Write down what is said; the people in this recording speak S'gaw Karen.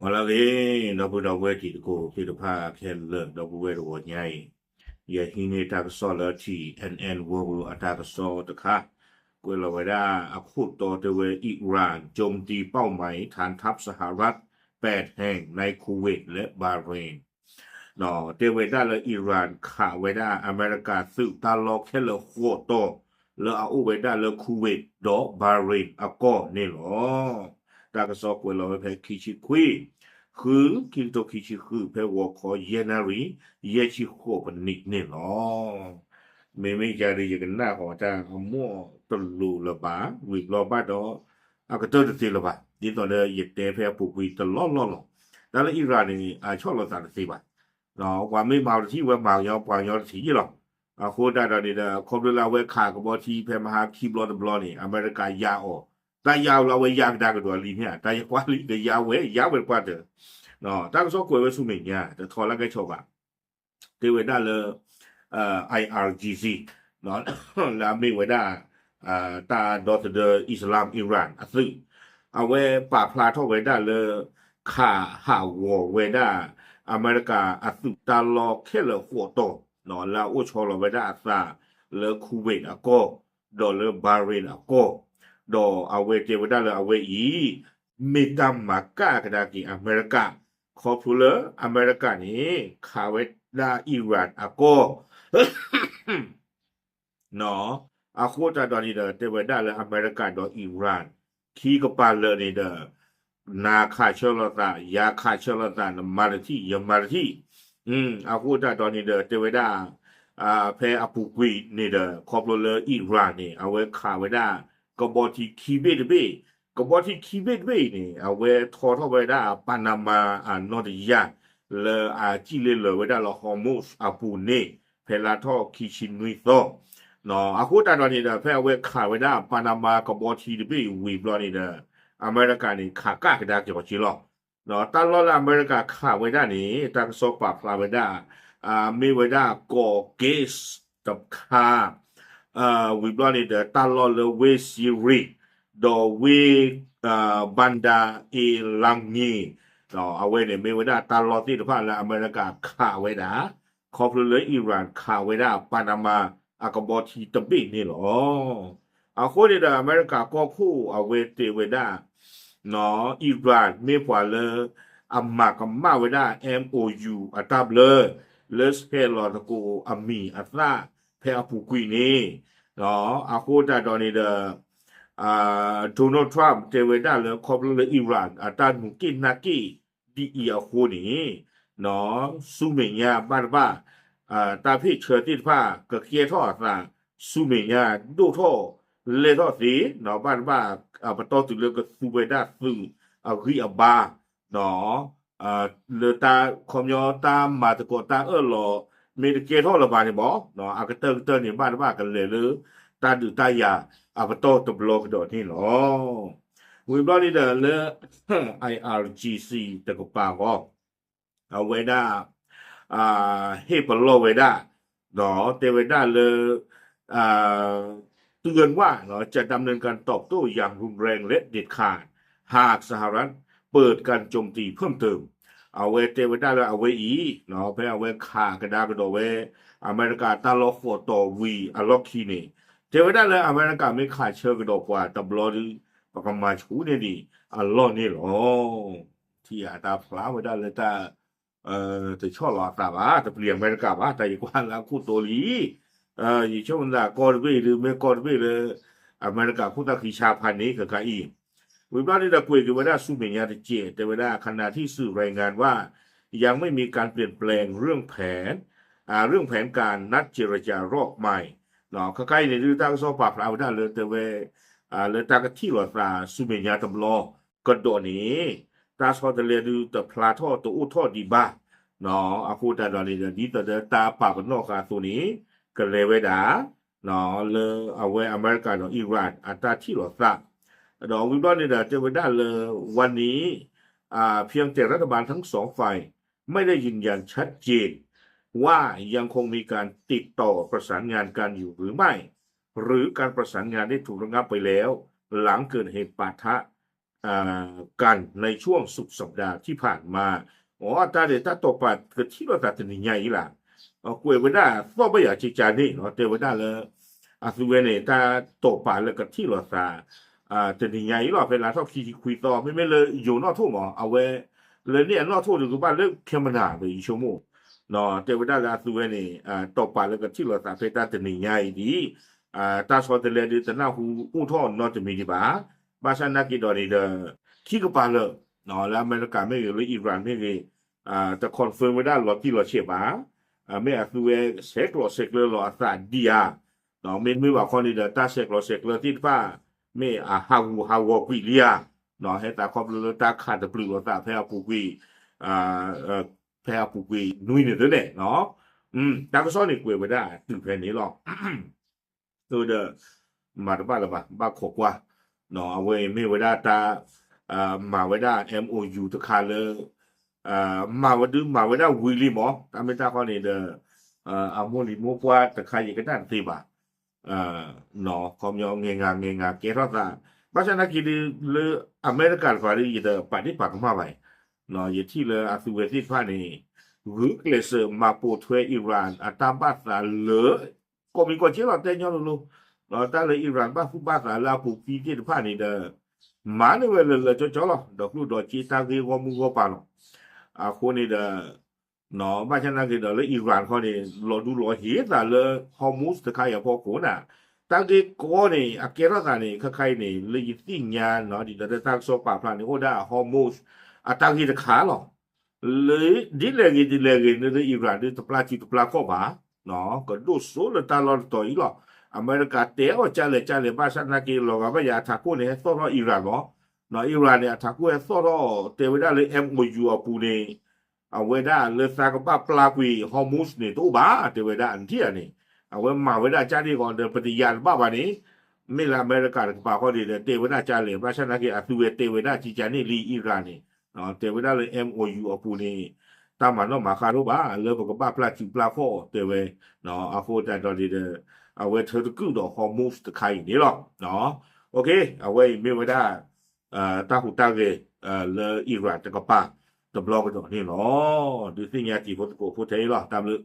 အလၢအဂ့ၤ, ဒီပုၢ်ဒီဝဲၢ်တံၤသကိးသ့ၣ်တဖၣ်ခဲလၢာ် ဒီပုၢ်ဝဲၢ်တဂီၤညါအံၤ, ယဟံးန့ၢ်တၢ်ကစီၣ်လၢ ထံၣ်အဲၣ်အဲၣ် World အတၢ်ကစီၣ်တခါ, ကွဲးလီၤဝဲဒၣ်အခိၣ်တီတဲဝဲ Iran โจมตีเป้าหมายฐานทัพสหรัฐ แปดแห่งในคูเวตและบาห์เรน တဲဝဲဒၣ်လၢ Iran ခးဝဲဒၣ်အမဲရကၤသုးတၢ်လီၢ်ခဲလၢာ်ဃိးတီၤ လၢအအိၣ်ဝဲဒၣ်လၢ Kuwait ဒီး Bahrain အကီၢ်န့ၣ်လီၤ. တၢ်ကစီၣ်ကွဲးလီၤဝဲဖဲခံဆံခွံ ဃု ခံကထိခံဆံဃု ဖဲဂီၤခီယဲၢ်နၣ်ရံၣ် ယဲၢ်ဆံဃိးမံးနံးန့ၣ်လီၤ. မ့မ့ၢ်ယၤဒီး ယကနၣ်ဃီတၢ်အမိၢ်တလိၤလၢၤဘၣ်, ဝံၤဘျီဘၣ်ဒီး အကတၢၢ်တသ့လၢၤဘၣ်, ဒ်သိးဒီးယတဲဖဲအပူၤကွံာ်တလီၢ်လီၢ်လီၤ. တၢ်လၢ Iran န့ၣ် အဆီၣ်လီၤသးတသ့ဘၣ်. ပှၤမ့ၢ်မၤအီၤတထံၣ်ဝဲမၤကညီ ပှၤကညီတထံၣ်ယ့ၢ်လီၤ. အဃိသတးဒီးန့ၣ်ဒီး ခီဖျိလၢအဝဲခးကဘီထံဖဲမဟါခံဘျီတဘျီန့ၣ် အမဲရကၤယါအီၤ, တၢ်ယါအီၤလၢအဝဲယါကဒါကဒီးလံမ့ၢ်ဧါ, တၢ်ယကွၢ်လံဒီးယါဝဲ ယါဝဲတပှၢ်တၢၢ် တၢ်ကစီၣ်ကွဲးဝဲဆူမဲာ်ညါ တထီလၢကဲဆီဘၣ်, တဲဝဲဒၣ်လၢ I R G C လၢအမ့ၢ်ဝဲဒၣ် တၢ်ဒီသဒၢ Islam Iran အသုး, အဝဲပာ်ဖျါထီၣ်ဝဲဒၣ်လၢ ခးဟးဂီၤဝဲဒၣ် အမဲရကၤအသုးတၢ်လီၢ်ခဲလၢာ်ဃိးတီၤ လၢအအိၣ်ဆီလီၤဝဲဒၣ်အသးလၢ Kuwait အကီၢ် ဒီးလၢ Bahrain အကီၢ်, ဒီးအဝဲတဲဝဲဒၣ်လၢအဝဲအံၤ မ့ၢ်တၢ်မၤကၣ်ကဒါက့ၤအမဲရကၤ, ခီဖျိလၢအမဲရကၤန့ၣ် ခးဝဲဒၣ် Iran အကီၢ် အဃိသတးဒီးန့ၣ်ဒီး တဲဝဲဒၣ်လၢအမဲရကၤဒီး Iran ခံကပၤလၢာ်န့ၣ်ဒီး နၤခးဆၢလိာ်သး ယၤခးဆၢလိာ်သး နမၤတထံၣ် ယမၤတထံၣ်, အဃိသတးဒီးန့ၣ်ဒီး တဲဝဲဒၣ် ဖဲအပူၤကွံာ်န့ၣ်ဒီး ခီဖျိလၢ Iran န့ၣ် အဝဲခးဝဲဒၣ် ကဘီထံခံဘ့ၣ်တဘ့ၣ်, ကဘီထံခံဘ့ၣ်တဘ့ၣ်အံၤန့ၣ် အဝဲထီထီၣ်ဝဲဒၣ် Panama အနီၢ်တယၢ် လၢအစံၣ်လ့လၢာ်ဝဲဒၣ်လၢ Hormuz အပူၤန့ၣ် ဖဲလါထီၣ်ခံဆံနွံသီ အဃိသတးဒီးန့ၣ်ဒီး ဖဲအဝဲခးဝဲဒၣ် Panama ကဘီထံတဘ့ၣ်အံၤဝံၤဘျီန့ၣ်ဒီး အမဲရကၤန့ၣ် ခးကၣ်ကဒါက့ၤအီၤက့ၤလီၤ. တၢ်လီၢ်လၢအမဲရကၤခးဝဲဒၣ်န့ၣ် တၢ်ကစီၣ်ပာ်ဖျါဝဲဒၣ် မ့ၢ်ဝဲဒၣ်ကီးက့းတခါ ဝံၤဘျီန့ၣ်ဒီး တၢ်လီၢ်လၢဝ့ၢ်စံရ့ၣ် ဒီးဝ့ၢ် Banda Elangé အဝဲန့ၣ်မ့ၢ်ဝဲဒၣ်တၢ်လီၢ်သ့ၣ်တဖၣ်လၢအမဲရကၤခးဝဲဒၣ် ခီဖျိလၢ Iran ခးဝဲဒၣ် Panama အကဘီထံတဘ့ၣ်န့ၣ်လီၤ. အဃိန့ၣ်ဒီး အမဲရကၤကီၢ်ခိၣ်အဝဲတဲဝဲဒၣ် Iran မ့ၢ်ပှၤလၢ အမၤကမၣ်ဝဲဒၣ် M O U အတၢ်ဘျၢ လၢဆဲးလီၤသကိးအမံၤအသၣ်ဖဲအပူၤကွံာ်န့ၣ် အဃိသတးဒီးန့ၣ်ဒီး Donald Trump တဲဝဲဒၣ်လၢခီဖျိလၢ Iran အတၢ်နုာ်က့ၣ်နၢ်က့ၣ်ဒ်အံၤအဃိန့ၣ် ဆူမဲာ်ညါဘၣ်တဘၣ် တၢ်ဖ့ၣ်ဆၢသ့ၣ်တဖၣ် ကကဲထီၣ်အသး ဆူမဲာ်ညါဒိၣ်ထီၣ် လဲၢ်ထီၣ်သ့ ဘၣ်တဘၣ် ပတီၢ်တုၤလၢကသူဝဲဒၣ်သုးအဂံၢ်အဘါ လၢတၢ်ခီပညီတၢ်မၤသကိးတၢ်အၢၣ်လီၤ မ့ၢ်တကဲထီၣ်လၢၤဘၣ်န့ၣ်မ့ၢ် အကတၢၢ်ကတၢၢ်န့ၣ် ဘၣ်တဘၣ်ကလဲၤလၢ တၢ်ဒုးတၢ်ယၤအပတီၢ်တဘျီကဒီးန့ၣ်လီၤ. ဝံၤဘျီန့ၣ်ဒီးလၢ I R G C တကပၤဃီ အဝဲဒၣ် ဟ့ၣ်ပလီၢ်ဝဲဒၣ် ဒီးတဲဝဲဒၣ်လၢ เตือนว่า จะดำเนินการตอบโต้อย่างรุนแรงและเด็ดขาด หากสหรัฐเปิดการโจมตีเพิ่มเติม အဝဲတဲဝဲဒၣ်လၢအဝဲအံၤ ဖဲအဝဲခးကဒါကဒီးဝဲ အမဲရကၤတၢ်လီၢ်ဃိးတီၤဝံၤအလီၢ်ခံန့ၣ် တဲဝဲဒၣ်လၢအမဲရကၤမ့ၢ်ခးဆၢကဒီးပှၤတဘျီဒီး ပကမၤဆူၣ်န့ၢ်ဒံးအလီၢ်န့ၣ်လီၤ. ထံၣ်အတၢ်ဖျါဝဲဒၣ်လၢတၢ် တဆီၣ်လီၤအသးဘၣ်, တပျံၤအမဲရကၤဘၣ်, တၢ်ယကွၢ်လၢအခိၣ်တီလံ ယဆိကမိၣ်သးကီၢ်တဘ့ၣ်ဒီး မ့ၢ်ကီၢ်တဘ့ၣ်လၢ အမဲရကၤခိၣ်သၣ်ဃံဆါဖးန့ၣ် ခဲခါအံၤ ဝံၤဘျီန့ၣ်ဒီးကွဲးက့ၤဝဲဒၣ်ဆူမဲာ်ညါတက့ၢ် တဲဝဲဒၣ် ขณะที่สื่อรายงานว่า ยังไม่มีการเปลี่ยนแปลงเรื่องแผน อ่า เรื่องแผนการนัดเจรจารอบใหม่ ခဲခါအံၤန့ၣ်ဒုး တၢ်ကစီၣ်ပာ်ဖျါဝဲဒၣ်လၢတဲဝဲ လၢတၢ်ကထံၣ်လိာ်သးဆူမဲာ်ညါတဘျီကဒီးန့ၣ် တၢ်ဆီတလဲဒုးတဖျါထီၣ်တအိၣ်ထီၣ်ဒံးဘၣ် အဃိသတးဒီးန့ၣ်ဒီး ဒ်သိးဒီးတၢ်ပာ်ပနီၣ်ဃာ်အသိးန့ၣ် ကလဲၤဝဲဒၣ် လၢအဝဲအမဲရကၤဒီး Iran အတၢ်ထံၣ်လိာ်သး ဒီးဝံၤဘျီန့ၣ်ဒီး တဲဝဲဒၣ်လၢ วันนี้ อ่า เพียงแต่รัฐบาลทั้งสองฝ่ายไม่ได้ยืนยันชัดเจนว่ายังคงมีการติดต่อประสานงานกันอยู่หรือไม่ หรือการประสานงานได้ถูกระงับไปแล้วหลังเกิดเหตุปะทะ กันในช่วงสุดสัปดาห์ที่ผ่านมา အတၢ်ဒဲးတၢ်တိာ်ပာ်ကထံၣ်လိာ်သးတနံၤညါအံၤလၢ် ကွဲးဝဲဒၣ်သီၣ်ဘၣ်ယၤကကန့ၣ် တဲဝဲဒၣ်လၢ အသုဝဲန့ၣ် တၢ်တိာ်ပာ်လၢကထံၣ်လိာ်သး တနံၤညါအံၤလီၤ ဖဲလါထီၣ်ခံဆံခွံသီ မ့မ့ၢ်လၢယိၤနီၣ်ထိၣ်မး အဝဲ လၢန့ၣ်အနီၣ်ထိၣ်ဒီးကဘၣ်လၢ ခဲမနၤ ဒီးယဆိကမိၣ် တဲဝဲဒၣ်လၢအသုဝဲန့ၣ် တိာ်ပာ်လၢကထံၣ်လိာ်သးဖဲတၢ်တနံၤညါအံၤဒ် တၢ်ဆီတလဲဒုးတနၢ်ဟူအိၣ်ထီၣ်နီတမံၤဒံးဘၣ်. ဘၣ်ဆၣ်နာ်က့ၤဒီးန့ၣ်ဒီး ခံကပၤလၢာ် လၢအမဲရကၤမ့ၢ်ဂ့ၤ လၢ Iran မ့ၢ်ဂ့ၤ တ confirm ဝဲဒၣ်လီၤတံၢ်လီၤဆဲးဘၣ်. မ့ၢ်အသုဝဲဆဲးကျိးဆဲးကျၢလီၤအသးဒံးဧါ မ့တမ့ၢ်ဘၣ်ခီန့ၣ်ဒီး တၢ်ဆဲးကျိးဆဲးကျၢသ့ၣ်တဖၣ် မ့ၢ်အဟးဂူာ်ဟးဂီၤကွံာ်လံဧါ. ဟဲသးခီဖျိလၢတၢ်ခးတပျုာ်လိာ်သးဖဲအပူၤကွံာ် ဖဲအပူၤကွံာ်နွံနံၤသ့န့ၣ် တၢ်ကစီၣ်န့ၣ်ကွဲးဝဲဒၣ်တုၤဖဲန့ၣ်လီၤ. ဒီး မၤတဘၣ်လၢၤဘၣ် ဘၣ်ခိးကွၢ် အဝဲအံၤမ့ၢ်ဝဲဒၣ်တၢ် မၤဝဲဒၣ် MOU တခါလၢ မၤဝဲဒုးမၤဝဲဒၣ်ဝံၤလံမး တၢ်မ့ၢ်တၢ်ခီန့ၣ်ဒီး အမိၢ်လံၤမိၢ်ပှၢ်တခါယကနၣ်တသ့ဘၣ် ခီပညီငဲၤငါ်ငဲၤငါ်ကဲထီၣ်သး ဘၣ်ဆၣ်နာ်က့ၤဒုးလၢအမဲရကၤတပၤဒုး ယတပာ်ဒ့ၣ်ပာ်ကမၣ်ဘၣ်အံၤ ယထံၣ်လၢအသုဝဲသ့ၣ်တဖၣ်န့ၣ် ဂုာ်ကျဲးစၢးမၤပိာ်ထွဲ Iran အတၢ်ဘၣ်သးလၢ ကိးမံၤကိးက့လီၤ တဲညီလိၤလိၤ တၢ်လၢ Iran ဘၣ်သူၣ်ဘၣ်သးလၢအပူၤကွံာ်သ့ၣ်တဖၣ်န့ၣ်ဒီး မၤန့ၢ်ဝဲလၢလၢကၠီကၠီလီၤ ဒီးကျိၣ်ဒီးစ့တၢ်ဂ့ၢ်ဂီၢ်မုၢ်ဂီၢ်ပၤလီၤ. အဃိန့ၣ်ဒီး ဘၣ်ဆၣ်နာ်က့ၤဒီးလၢ Iran ခီန့ၣ် လီၤဒူလီၤဟ့သးလၢ Hormuz တခါအံၤအဖီခိၣ်န့ၣ် တၢ်ဂ့ၢ်ကီန့ၣ် အကဲထီၣ်သးန့ၣ် ခဲခါအံၤန့ၣ် လၢယသ့ၣ်ညါ ဒ်သိးလၢတၢ်ကစီၣ်ပာ်ဖျါန့ၣ် အိၣ်ဒၣ် Hormuz အတၢ်ဂ့ၢ်တခါလီၤ. လၢ ဒ်လဲၣ်ဂ့ၤဒ်လဲၣ်ဂ့ၤန့ၣ်လၢ Iran ဒုးတပျၢ်စုတပျၢ်ခီၣ်ဘၣ် ကဒိၣ်စိလၢတၢ်လီၢ်တတီၤအံၤလီၤ. အမဲရကၤတဲအီၤကလဲၣ်ကလဲၣ် ဘၣ်ဆၣ်နာ်က့ၤလီၤဂာ်ဘၣ်ယၤအထးခိၣ်န့ၣ် ဟဲသီၣ်ထီၣ် Iran မး Iran န့ၣ် အထးခိၣ်ဟဲသီၣ်ထီၣ် တဲဝဲဒၣ်လၢ MOU အပူၤန့ၣ် အဝဲဒၣ်လၢသးကဘၣ်ပျၢ်ကွံာ် Hormuz န့ၣ် တအိၣ်ဘၣ် တဲဝဲဒၣ်နထံၣ်ဧါန့ၣ် အဝဲမၤဝဲဒၣ်ကၢ်န့ၣ်ဂီၤဒီး ပတယၤတဘၣ်ဘၣ်န့ၣ် မ့ၢ်လၢအမဲရကၤတကပၤဃီန့ၣ်ဒီး တဲဝဲဒၣ်ကၢ်လဲၣ် ဘၣ်ဆၣ်နာ်က့ၤအသုဝဲတဲဝဲဒၣ်ကၢ်ကၢ်န့ၣ်လံ Iran န့ၣ် တဲဝဲဒၣ်လၢ MOU အပူၤန့ၣ် တၢ်မၤနီၣ်မၤဃါတအိၣ်ဘၣ် လၢပကဘၣ်ပျၢ်စုပျၢ်ခီၣ်တဲဝဲ အဃိသတးဒီးန့ၣ်ဒီး အဝဲထၢတကုာ်ဒီး Hormuz တခါအံၤန့ၣ်လီၤ. အဝဲအံၤမ့ၢ်ဝဲဒၣ် တၢ်ဟူးတၢ်ဂဲၤ လၢ Iran တကပၤ တဘျီကဒီးန့ၣ်လီၤ. ဒုးသ့ၣ်ညါတံၤဖိသကိးဖိထဲအံၤလီၤ တၢ်ဘျုး